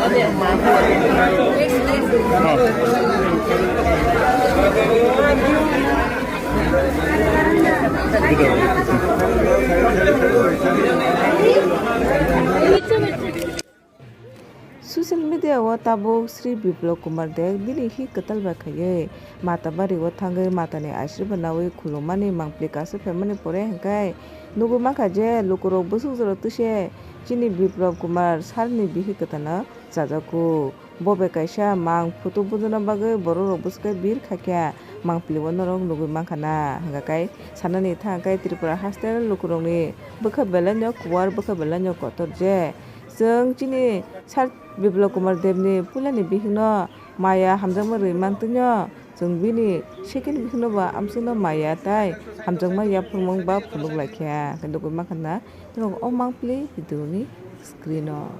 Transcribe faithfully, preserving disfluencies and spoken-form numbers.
Social media o tabuk Sri Biplab Kumar Deb bini hi kwtal bai khaiwi Mata bari o thangwi Mata ni asirba nawi khulumani mangpli kasu phaimani pore hwnkhe nugwi mankha je lukurok bwswk jora twise chini Biplab Kumar sir ni bihik kwtal no chajakgo. Bo bai kaisa mang photo buduna bagwi borok rok bwswk bir khaikha mangpli o norok nugwi mankha na hwnkha khe sanani thang khe Tripura haste lukurok ni bwkha belai no kuwar bwkha belai no kotor je. Chwng chini sir Biplab Kumar Deb ni puila ni bihik no maya hamjakma rwi mantwino chwng bini second bihik no bo amswk no maya tai hamjakma yaphurmung ba phunuk laikha hwnkhe nugwi mankha na norok o mangpli video ni screen o.